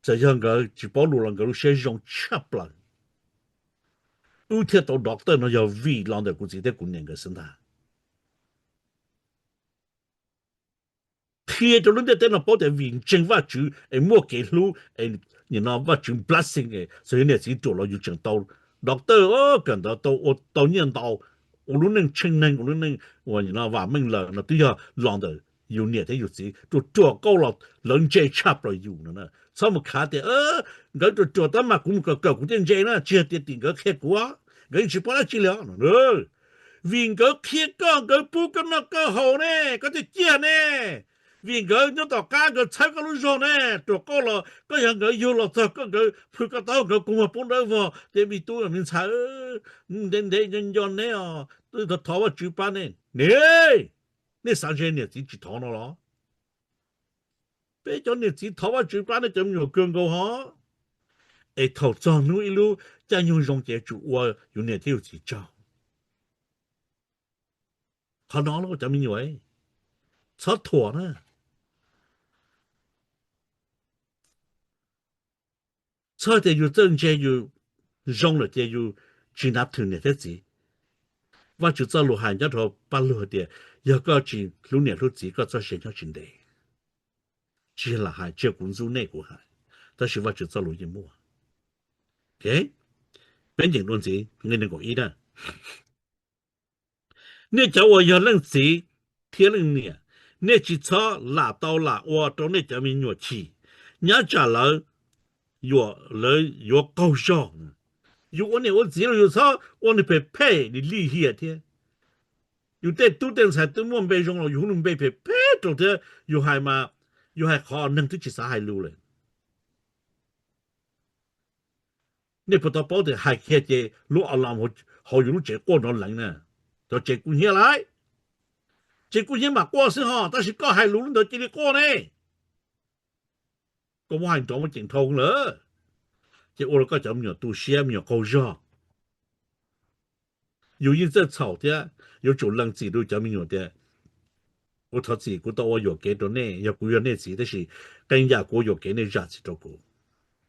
txawm yog nkawd tsis paub lus los nkawd lub siab zoo tshaj plaws. Wb thiaj tau doctor no yog vim los ntawm kuv txiv thiab kuv niam nkawd xwb ntag. Qhia rau lub ntiaj teb no paub tias vim ntseeg Vajtswv es muaj kev hlub, nim no Vajtswv blessing es txawm yog niam txiv ruam los yus tseem tau doctor, kawm ntawv tau, tau nyiaj ntau, ua lub neej tsheej neeg, ua lub neej uas vam meej lawm no twb yog los ntawm yus niam thiab yus txiv. Ruam ruam qauj los lawv ntse tshaj plaws yus no. Txhob mus khav tias nkawd ruam ruam tab mas kuv mus kawm kawm kuv thiaj ntse na, tsis yog tias tim nkawd qhia kuv, nkawd yeej tsis paub dab tsi li os. Vim nkawd qhia koj, nkawd pub koj noj koj haus ne, koj thiaj ciaj ne. Vim nkawd nyob tom qab nkawd txhawb koj lub zog ne, ruam qauj los koj yog nkawd yug los txog koj, nkawd plhws koj taub hau, nkawd kua muag poob dawb vog tias me tub me ntxhais, ntev ntev nco nco neb os, thov Vajtswv pab nej ne. Nej xav ntse niam txiv tsis thov no los? Peb cov niam txiv thov Vajtswv pab nej cov me nyuam kawg nkaus hos. Es thaum txog hnub ib lub caij nyoog zoo ces tsum ua yus niam thiab yus txiv tsaug. Qhov no cov me nyuam, txhob thuam na. Txhob tias yus txawj ntse yus zoo lawm ces yus tsis nab thwm niam thiab txiv. Vajtswv txoj lus hais nyob rau Paj Lug hais tias yog koj tsis hlub niam hlub txiv, koj txoj sia nyob tsis ntev. Tsis yog lam hais, tsis yog kuv ntxub nej kuv hais, tab sis Vajtswv txoj lus yeej muaj. Peb nyeem dua ntxiv nqe nees nkaum ib na. Nej cov uas yog leej txiv thiab leej niam, nej tsis txhob lam tau lam ua rau nej cov me nyuam chim, nyob tsam lawv yuam, lawv yuav qaug zog. Yus ua niam ua txiv los yus txhob ua nws phem phem li lim hiam thiab. Yus tej tub tej ntxhais twb muaj npe zoo los yus hu lub npe phem phem rau thiab, yus hais mas yus hais qhov neeg twb tsis xav hais lus lawm. Nej puas tau paub tias hais kiag ces lub alarm hauv yus lub tsev quaj nrov lees na. Cov tsev kub hnyiab lawm, tsev kub hnyiab mas quaj xwb ho, tab sis koj hais lus lub ntawd cia li quaj ne. Koj muab hais nrov muab ceem dhau lawm, ces ua rau koj cov me nyuam tu siab, me nyuam qaug zog. Yus yeej txawj txhaum thiab, yuav tsum lees txim rau cov me nyuam tias, kuv thov txim, kuv tau ua yuam kev rau nej, yog kuv yog nej txiv, tab sis qee yam kuv ua yuam kev nej zam txim rau kuv,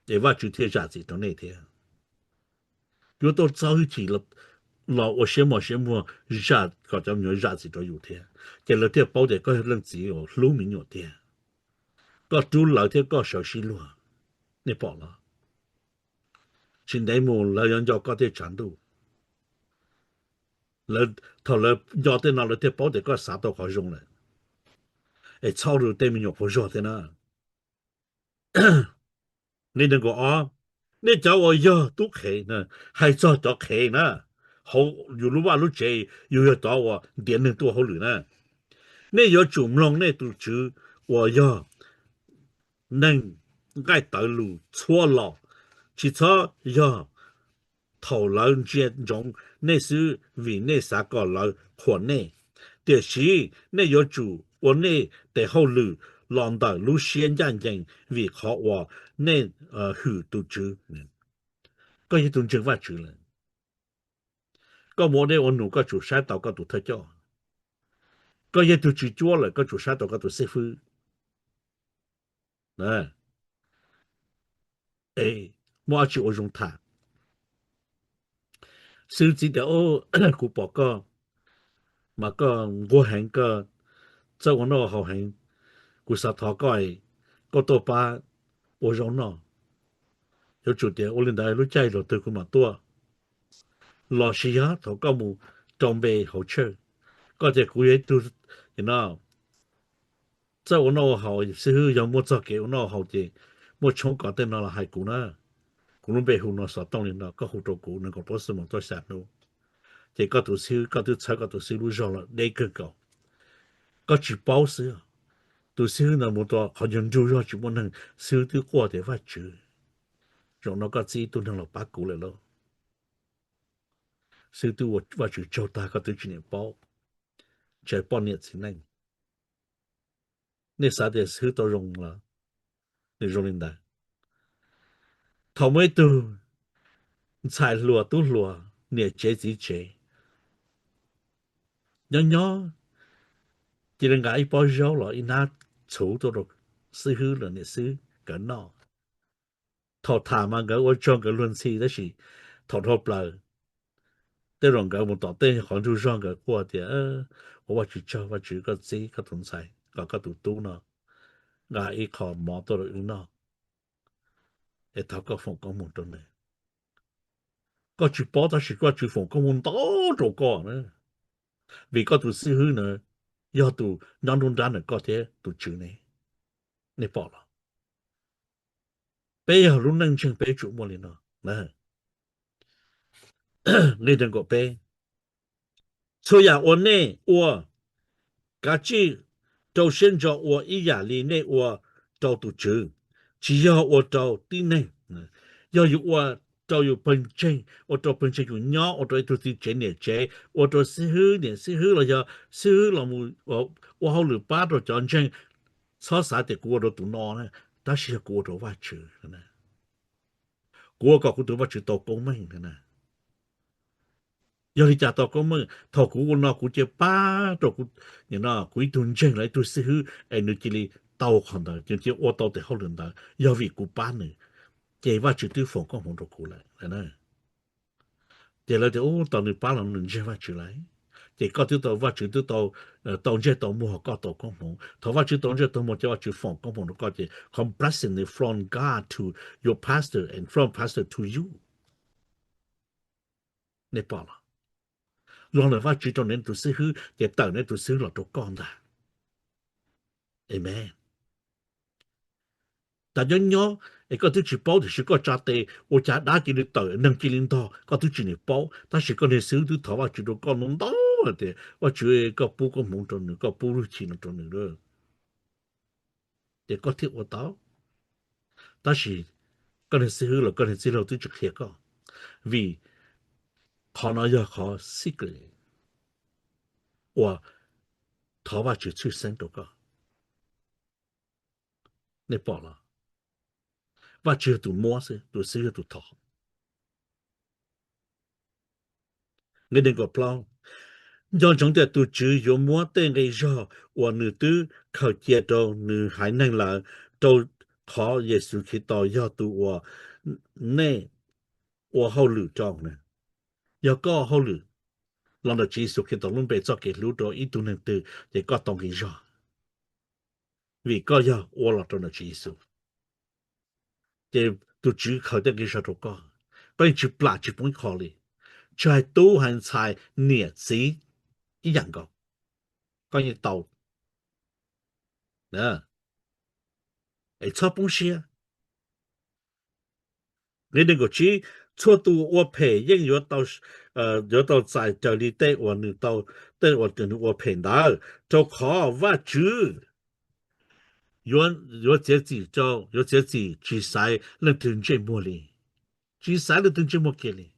es Vajtswv thiaj zam txim rau nej thiab. Yuav tau txo hwj chim los ua siab mos siab muag zam kom cov me nyuam zam txim rau yus thiab, ces lawv thiaj paub tias koj yog leej txiv uas hlub me nyuam tiag, koj rub lawv thiab koj sawv sib luag. Nej pom los? Tsis ntev mus lawv yuav nco koj tej tshav ntuj. Thaum lawv nco tej no lawv thiaj paub tias koj xav tau qhov zoo lawm, es txhob rau tej me nyuam qaug zog thiab na. Li nees nkaum ob, nej cov uas yog tub qhev, hais txog cov qhev na, hauv yus lub vaj lub tsev, yus yog cov uas ntiav neeg tuaj hauj lwm na, nej yuav tsum mloog nej tus tswv uas yog neeg nqaij tawv lus txhua los, tsis txhob yog thaum lawv ntsia ntsoov nej xwb, vim nej xav kom lawv qhuas nej. Tiam sis nej yuav tsum ua nej tes hauj lwm los ntawm lub siab ncaj ncees, vim qhov uas nej hwm tus tswv. Koj yog tus ntseeg Vajtswv lawm, koj mus ua dej ua num koj tsum saib taus koj tus thawj coj. Koj yog tus tswv cuab lawm koj tsum saib taus koj tus xib fwb. Muaj dab tsi ua zoo tham. Xib fwb txiv tias, kuv pom koj mas koj nquag heev, koj txawj ua noj ua haus heev, kuv xav thov koj, koj tuaj pab ua zaub noj. Yuav tsum tias ua li ntawd lub caij luag twg kuv mam tuaj. Los sis yog thaum koj mus rau npe hauv church, koj tias kuv yog ib tug txawj ua noj ua haus, xib fwb yog muaj txoj kev ua noj ua haus ces muaj tshoob kos tej no los hais kuv na. Kuv lub npe hu no xov tooj li no, koj hu rau kuv nees nkaum plaub xuab moos tuaj xya hnub, ces koj tus xib fwb, koj twb txhawb koj tus xib fwb lub zog lawm deb kawg nkaus. Koj tsis paub xwb, tus xib fwb ntawd mus rau qhov ncauj nruj zog tsis muaj neeg, xib fwb twb quaj tias Vajtswv, zaum no koj txib ib tug neeg los pab kuv lawm lauj. Xib fwb twb ua Vajtswv tsaug tag koj twb tsis niam paub, ntshai poj niam txiv neej. Nej xav tias xib fwb tau zoo los? Nws zoo li ntawd. Thaum muaj ib tug ntxhais hluas tub hluas, niam tsev txiv tsev, nyob nyob cia li nqa ib pob zaub los ib hnab txhuv tuaj rau xib fwb los niam xib fwb nkawd noj. Thaum tham mas nkawd ua tsaug nkawd luag ntxhi tab sis thaum dhau plaws tej zaum nkawd mus tom tej qhov nruj zog nkawd quaj tias, ua Vajtswv tsaug, Vajtswv koj txib koj tus ntxhais kom koj tus tub no nqa ib qho mov tuaj rau wb noj, es thov koj foom koob hmoov rau nws. Koj tsis paub tab sis Vajtswv foom koob hmoov ntau rau koj na, vim koj tus xib fwb na yog tus nyob nruab nrab ntawm koj thiab tus Tswv ne. Nej pom los? Peb yog lub neej ntseeg peb yuav tsum muaj li no. Li nees nkaum peb, txhua yam uas nej ua, kav tsij rau siab ntso ua ib yam li nej ua rau tus Tswv, tsis yog ua rau tib neeg. Yog yus ua rau yus pawg ntseeg, ua rau pawg ntseeg yus nyob, ua rau ib tug txiv tsev niam tsev, ua rau xib hwb niam xib hwb los yog xib hwb los mus ua hauj lwm pab rau cov ntseeg, txhob xav tias kuv ua rau tus no na, tab sis yog kuv ua rau Vajtswv. Kuv ua kom kuv tus Vajtswv tau koob meej na. Yog li cas tau koob meej? Thaum kuv ua no kuv cia pab rau kuv ib tug ntseeg los ib tug xib hwb es nws cia li tau qhov ntawd, nws cia ua tau tes hauj lwm ntawd yog vim kuv pab nws, ces Vajtswv twb foom koob hmoov rau kuv lawm. Ces lawv tias, ub, tau nws pab los nws ntseeg Vajtswv lawm. Ces koj twb tau, Vajtswv twb tau, tau ntsej tau muag koj tau koob hmoov. Thaum Vajtswv tau ntsej tau muag ces Vajtswv foom koob hmoov rau koj ces cov blessing from God to your pastor and from pastor to you. Nej pom los? Los ntawm Vajtswv rau nej tus xib hwb ces tawm nej tus xib hwb los rau koj ntag. Amen. Tas nyob nyob es koj twb tsis paub tiam sis koj tsa tes ua cas dab cia li tawm neeg cia li ntog, koj twb tsis niam paub tab sis koj niag xib hwb twb thov Vajtswv rau koj ntau ntau tias Vajtswv, koj pub koob hmoov rau nws, koj pub lub hwj chim no rau nws lawm, ces koj thiaj ua tau. Tab sis koj niag xib hwb los koj niag txiv hluas twb tsis qhia koj, vim qhov no yog qhov secret uas thov Vajtswv tshwj xeeb rau koj. Nej pom los? Vajtswv yog tus muab xwb, tus xib hwb yog tus thov. Nqe nees nkaum plaub, nco ntsoov tias tus Tswv yuav muab tej nqi zog uas nws twb khaws cia rau nws haiv neeg lawm, rau qhov Yexus Khetos yog tus uas nej ua hauj lwm rau na. Yog koj ua hauj lwm los ntawm Tswv Yexus Khetos lub npe txoj kev hlub rau ib tug neeg twg ces koj tau nqi zog, vim koj yog ua los rau ntawm Tswv Yexus. Ces tus Tswv khaws tej nqi zog rau koj, koj yeej tsis plam tsis poob ib qho li. Tsis hais tub hais ntxhais niam txiv ib yam nkaus, koj yeej tau. Es txhob poob siab. Nqe nees nkaum tsib, txhua tus ua phem yeej yuav tau txais raws li tej uas nws tau, tej uas nws ua phem ntawd, rau qhov Vajtswv yuav txiav txim rau, yuav txiav txim tsis xaiv leej twg ntsej muag li, tsis xaiv leej twg ntsej muag kiag li.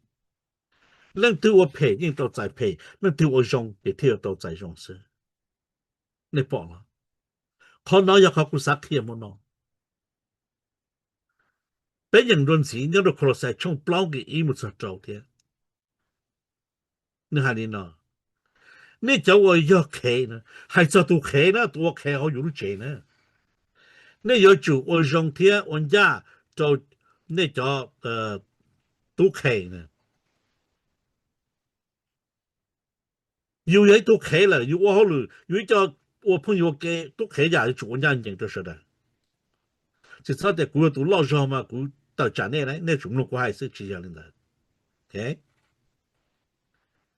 Leej twg ua phem yeej tau txais phem, leej twg ua zoo ces thiaj yuav tau txais zoo xwb. Nej pom los? Qhov no yog qhov kuv xav qhia hmo no. Peb nyeem dua ntxiv nyob rau Kolauxais tshooj plaub nqe ib mus txog rau thiab. Nws hais li no, nej cov uas yog qhev na, hais txog tus qhev na, tus ua qhev hauv yus lub tsev na, nej yuav tsum ua zoo thiab ua ncaj rau nej cov tub qhe na. Yus yog ib tug qhev lawm, yus ua hauj lwm, yus ib co ua phooj ywg ua ke, tub qhev yam yuav tsum ua ncaj ncees rau sawv daws. Tsis txhob tias kuv yog tus loj zog mas kuv tawm tsam nej, nej tsum mloog kuv hais xwb, tsis yog li ntawd.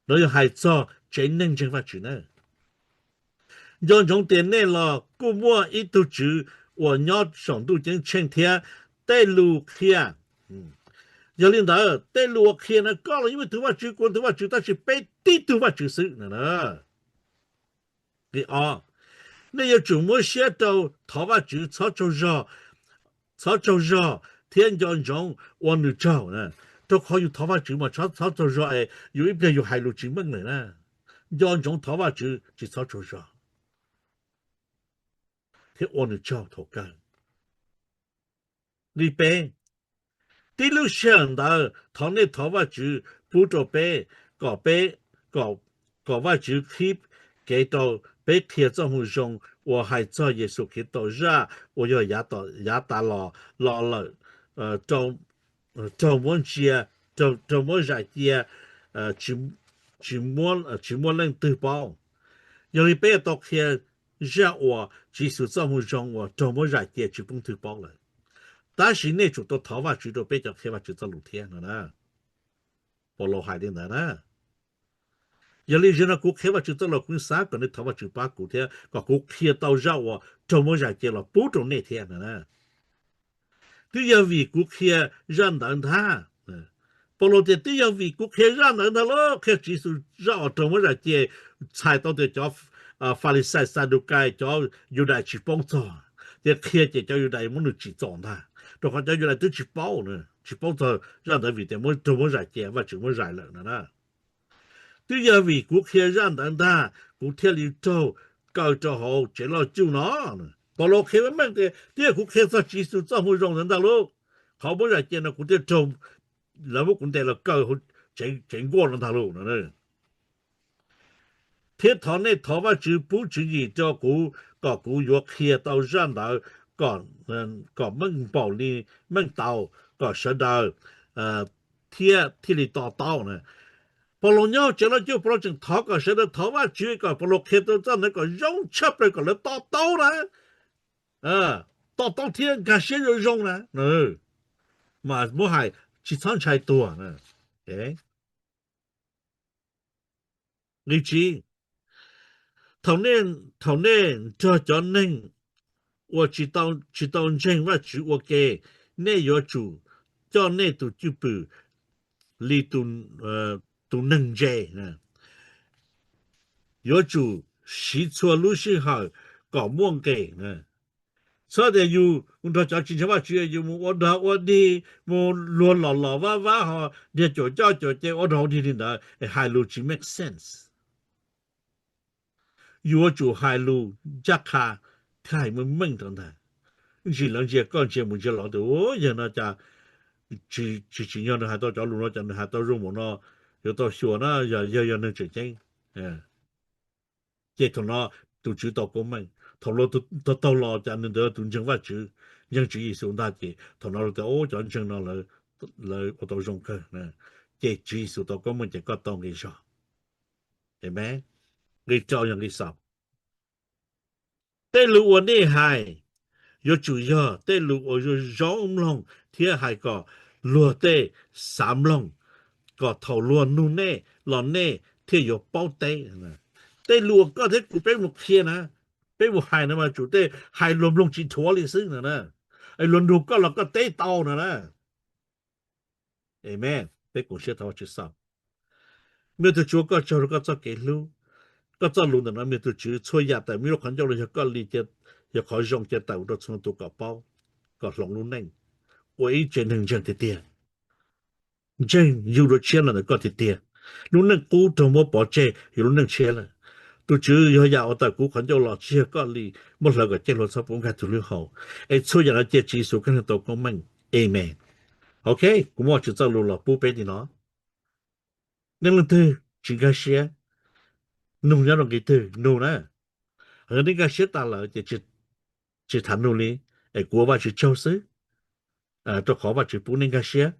No yog hais txog tsev neeg ntseeg Vajtswv na. Nco ntsoov tias nej los kuj muaj ib tug Tswv uas nyob saum ntuj ceeb tsheej thiab tej lus qhia. Yog li ntawd, tej lus uas qhia no koj los yeej muaj ib tug Vajtswv, kuv tus Vajtswv, tab sis peb tib tug Vajtswv xwb. Nqe ob, nej yuav tsum muab siab rau thov Vajtswv, txhob tsaug zog, txhob tsaug zog thiab nco ntsoov ua nws tsaug. Rau qhov yus thov Vajtswv mas txhob tsaug zog es yus ib pliag yus hais lus tsis meej lawm na. Nco ntsoov thov Vajtswv tsis txhob tsaug zog thiab ua nws tsaug thaum kawg. Nqe peb, tib lub sij hawm ntawd thov nej thov Vajtswv pub rau peb, kom peb, kom Vajtswv qhib kev rau peb qhia txoj moo zoo uas hais txog Yexus Khetos zaj uas yog yav tas los, los lawm, raug muab ntsia, raug muab zais cia, tsis muaj leej twg paub. Yog li peb yuav tau qhia zaj uas Tswv Yexus txoj moo zoo uas raug muab zais cia tsis pub leej twg paub lawm. Tab sis nej tsum tau thov Vajtswv rau peb cov qhia Vajtswv txoj lus thiab no na. Paulus hais li ntawd na. Yog li zaum no kuv qhia Vajtswv txoj lus, kuv xav kom nej thov Vajtswv pab kuv thiab kom kuv qhia tau zaj uas raug muab zais cia los pub rau nej thiab no na. Twb yog vim kuv qhia zaj ntawd ntag. Paulus tias twb yog vim kuv qhia zaj ntawd ntag lauj, qhia Tswv Yexus zaj uas raug muab zais cia, txhais tau tias cov Falixais, Xadukais, cov Yudais tsis paub txog, ces qhia ces cov Yudais muab nws tsim txom ntag, rau qhov cov Yudais twb tsis paub, tsis paub txog zaj ntawd vim tias muab raug muab zais cia, Vajtswv muab zais lawm no na. Twb yog vim kuv qhia zaj ntawd ntag kuv thiaj li raug kaw rau hauv tsev loj cuj no. Paulus qhia meej tias twb yog kuv qhia txog Tswv Yexus txoj moo zoo ntawd ntag lauj, qhov muab zais cia no kuv thiaj raug, lawv muab kuv ntes los kaw hauv tsev nkuaj no ntag lauj no. Thiab thov nej thov Vajtswv pub tswv yim rau kuv kom kuv yuav qhia tau zaj ntawd kom meej npaum li meej tau, kom sawv daws thiaj thiaj li to taub na. Paulus nyob tsev loj cuj, Paulus tseem thov kom sawv daws thov Vajtswv kom Paulus qhia tau zaj ntawd kom zoo tshaj plaws kom lawv to taub na, to taub thiab nkag siab zoo zoo na, mas muab hais tsis txhob ntshai tuag. Nqe tsib, thaum nej nrog cov neeg uas tsis tau ntseeg Vajtswv ua ke, nej yuav tsum coj nej tus cwj pwm li tus neeg ntse. yuav tsum siv txhua lub sij hawm kom muaj nqis. Txhob tias yus mus nrog cov tsis ntseeg Vajtswv, yus mus ua dog ua dig, mus luag los los vab vab ho nrhiav cuam coj cuam ce ua dog ua dig li ntawd es hais lus tsis make sense. Yuav tsum hais lus ncaj qha thiab hais meej meej rau ntag. Ntsis lawv ntsia koj ntsia mus ntsia los tias, yawg no cas tsis tsim nyog nws hais tau cov lus no, cas nws hais tau zoo npaum no, yuav tau xyuas na, yog yawg yog neeg tseem ceeb. Ces thaum no tus Tswv tau koob meej, thaum luag taug taug los cas nws ntawd tus ntseeg Vajtswv, ntseeg Tswv Yexus ntag, ces thaum no luag tias, ub, cov ntseeg no lawv ua tau zoo kawg. Ces Tswv Yexus tau koob meej ces koj tau nqi zog. Amen. Nqi rau yog nqi xaus. Tej lus uas nej hais yuav tsum yog tej lus uas zoo zoo mloog thiab hais kom luag tej xav mloog, kom thaum luag nug nej los nej thiaj yuav paub teb. Tej lus uas koj thiab kuv peb mus qhia na, peb mus hais no mas tsum tej hais luag mloog tsis dhuav li xwb no na, luag nug koj los koj teb tau no na. Amen. Peb koom siab thov Vajtswv xaus. Muaj tus Tswv, koj tsaug rau koj txoj kev hlub, koj txoj lus ntawm no. Muaj tus Tswv, txhua yam tawm muaj lub qhov ncauj los yog koj li, yog qhov zoo cia tawm rau txhua tus kom paub, kom hloov lub neej ua ib tsev neeg ntseeg tiag tiag, ntseeg yug dua tshiab los ntawm koj tiag tiag. Lub neej qub raug muab pov tseg, yus lub neej tshiab lawm. Tus Tswv, yog yam uas tawm kuv qhov ncauj los tsis yog koj li, muab hlawv kom ceg hluas txhob pub nkag tus lub hauv. Es txhua yam no cia Tswv Yexus Kheej tau koob meej. Amen. Ok, kuv muab Vajtswv txoj lus los pub peb li no. Nej leej twg tsis nkag siab, nug nyob rau nqi twg nug na. Yog nej nkag siab tas lawm ces tsis tham nug li, es kuv ua Vajtswv tsaug xwb, rau qhov Vajtswv pub nej nkag siab.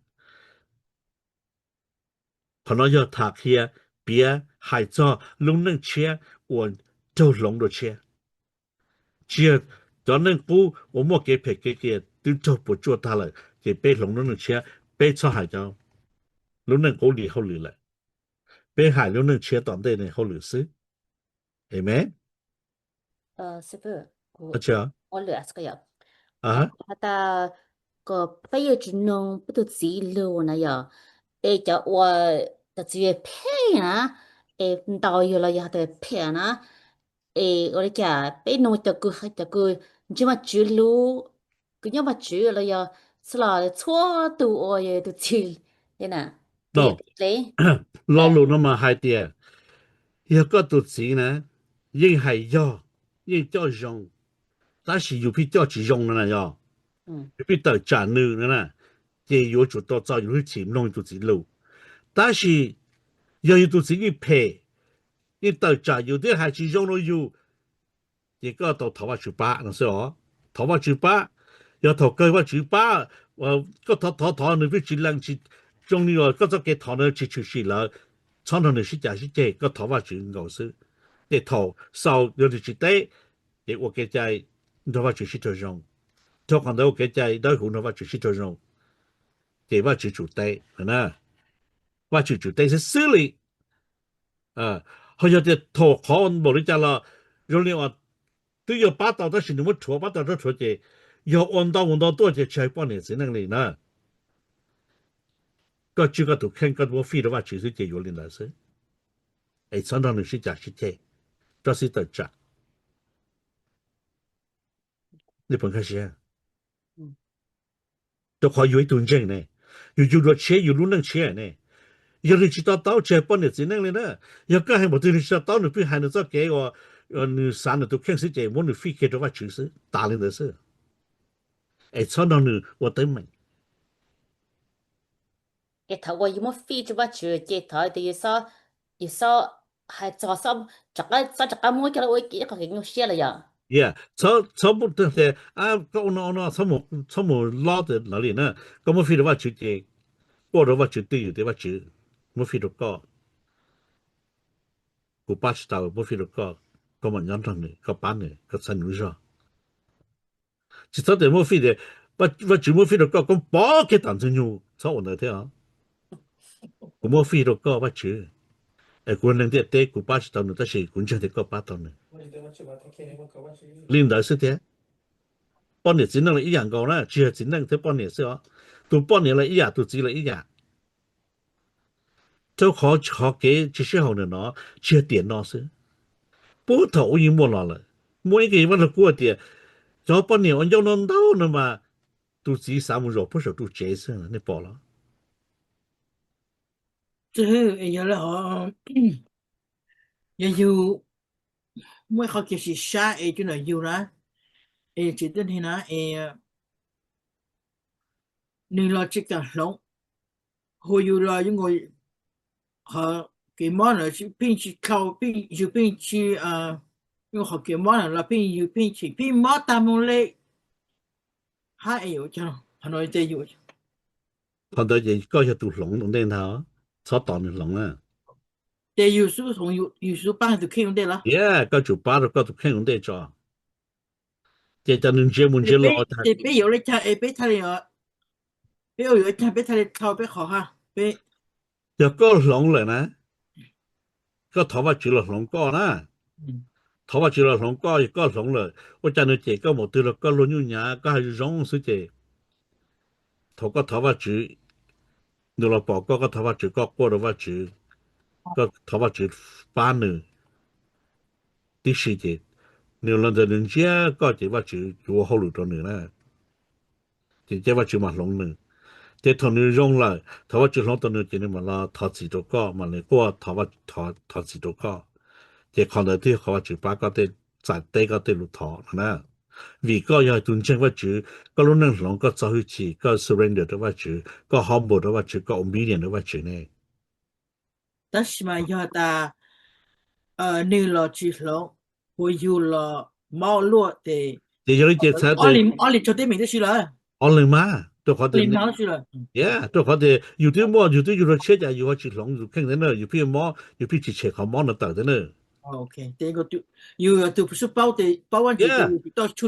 Qhov no yog tham qhia, piav hais txog lub neej tshiab uas raug hloov dua tshiab. Tsis yog cov neeg qub uas muaj kev phem kev qias twb raug puas tsuaj tag lawm ces peb hloov lub neej tshiab, peb txhob hais cov lub neej qub li hauj lwm lawm. Peb hais lub neej tshiab tom ntej ne hauj lwm xwb. Amen. Has tas kom peb yuav tsum noog peb tus txiv lus na yom, es cov uas cov txiv phem na, es ntaus yus los yog has tas phem na, es ua li cas peb noog cov kws, cov kws ntseeg Vajtswv lub, kws nyob Vajtswv los yog txhua los txhua tus uas yog tus txiv li na. Lo lus no mas hais tias yog koj tus txiv na yeej hais yog, yeej coj zoo, tab sis yus pheej coj tsis zoo no na yog, yus pheej tawm tsam nws no na, ces yuav tsum tau txo yus lub hwj chim mloog yus tus txiv lus. Tab sis yog yus tus txiv yeej phem, yeej tawm tsam yus thiab hais tsis zoo rau yus, ces koj tau thov Vajtswv pab no xwb os. Thov Vajtswv pab, yog thaum kawg Vajtswv pab, koj thov thov thov nws pheej tsis lees tsis zoo li uas koj txoj kev thov ntawd tsis tshwm sim lawm, txhob nrog nws sib cav sib ceg, koj thov Vajtswv nkaus xwb. Ces thaum xaus yog nws tsis teb, ces ua kev cai nrog Vajtswv sib raug zoo, rau qhov ntawd ua kev cai dawb huv nrog Vajtswv sib raug zoo, ces Vajtswv tsum teb, Vajtswv tsum teb xwb xwb li. Ho yog tias thaum qhov npaum li cas los zoo li uas twb yog pab tau tab sis nws muab rhuav, pab tau rov rhuav ces yog ua ntau mus ntau tuaj ces tsis hais poj niam txiv neej li na. Koj tswj koj tus kheej, koj muab fij rau Vajtswv xwb ces yuav li ntawd xwb. Es txhob nrog nws sib cav sib ceg, tso xib tawm tsam. Rau qhov yus ib tug ntseeg ne, yus yug dua tshiab, yus lub neej tshiab ne, yog nws tsis to taub tsis hais poj niam txiv neej li na. Yog koj hais npaum twg nws tsis to taub, nws pheej hais nws txoj kev uas nws xav nws tus kheej xwb ces muab nws fij kiag rau Vajtswv xwb, tas li ntawd xwb. Es txhob nrog nws ua teeb meem. Ces thaum uas yus muab fij rau Vajtswv ces thaum yus, yus hais txog, txhob rov qab muab coj los ua ib qho kev nyuaj siab los yog. Txhob, txhob muab tias koj ua no ua no, txhob mus lob tias lawv li na. Koj muab fij rau Vajtswv ces ua rau Vajtswv twj ywm tias Vajtswv, muab fij rau koj, kuv pab tsis tau, muab fij rau koj, koj mam nyob nrog nws, koj pab nws, koj txhawb nws lub zog. Tsis txhob tias muab fij tias Vajtswv muab fij rau koj, koj pov kiag tom Ntxwg Nyoog, txhob ua ntawd thiab os. Kuv muab fij rau koj Vajtswv, es kuv neeg ntiaj teb kuv pab tsis tau nws tab sis kuv ntseeg tias koj pab tau nws. Li ntawd xwb thiab. Poj niam txiv neej los ib yam nkaus na, tsis yog txiv neej thiab poj niam xwb os, tus poj niam los ib yam, tus txiv los ib yam. Rau qhov qhov kev tsis sib haum ntawm no tsis yog tiam no xwb, Puag thaum ub yeej muaj los lawm. Muaj ib ke Vaj Lug Kub hais tias cov poj niam uas ncauj ntau ntau no mas tus txiv xav mus zaum puag saum ru tsev xwb, nej pom los? Txij hwb es yog lawv ho, yog yug muaj ib qho kev sim sab es cov nam yug na, es tsis tib neeg na es nws los tsis kam hloov, hu yus los yeej qhov kev mob na pheej tsis dhau, yus pheej tsis, qhov kev mob na los pheej yus pheej chim pheej mob tag mus li. Hab es yuav cas qhov no ces yus, qhov ntawd ces koj yog tus hloov ua ntej ntag, txhob tos nws hloov na. Ces yus xub pab tus kheej ua ntej los? Yog koj tsum pab rau koj tus kheej ua ntej tso. Ces cas nws ntsia mus ntsia los tas. Ces peb yuav ua li cas es peb thiaj li, peb ua yuav ua cas peb thiaj li dhau peb qhov ha? Yog koj hloov lawm na, koj thov Vajtswv los hloov koj na. Thov Vajtswv los hloov koj, yog koj hloov lawm ua cas nws cem koj mus twg los koj luag nyuj nyav koj hais zoo zoo xwb ces thaum koj thov Vajtswv, nws los pom koj, koj thov Vajtswv, koj quaj rau Vajtswv, koj thov Vajtswv pab nws tib si ces nws los ntawd nws ntsia koj ces Vajtswv yuav ua hauj lwm rau nws na. Ces cia Vajtswv mam hloov nws. Ces thaum nws zoo lawm, thaum Vajtswv hloov tau nws ces nws mam los thov txim rau koj, mam li quaj thov txim rau koj. Ces qhov ntawd thiaj yog qhov Vajtswv pab koj tej, txais teb koj tej lus thov no na. Vim koj yog tus ntseeg Vajtswv, koj lub neej hloov, koj txo hwj chim, koj surrender rau Vajtswv, koj humble rau Vajtswv, koj obedient rau Vajtswv ne. Tab sis mas yog tas nws los tsis hloov, hu yus los mob luaj ces, ces yog li ces txhais tias ob li tso teb meem tib si lawm. Ob leeg mas rau qhov tias, rau qhov tias yus twb muaj, yus twb yug dua tshiab cas yus ho tsis hloov yus kheej thiab na, yus pheej mob, yus pheej tsis tshem qhov mob no tawm thiab na. Yus yog tus paub, paub Vajtswv,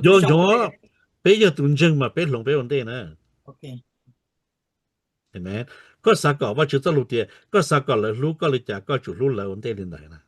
yog, yog peb yog tus ntseeg mas peb hloov peb ua ntej na. Koj xav kom Vajtswv txoj lus tias koj xav kom lawv hlub koj li cas koj tsum hlub lawv ua ntej li ntawd na.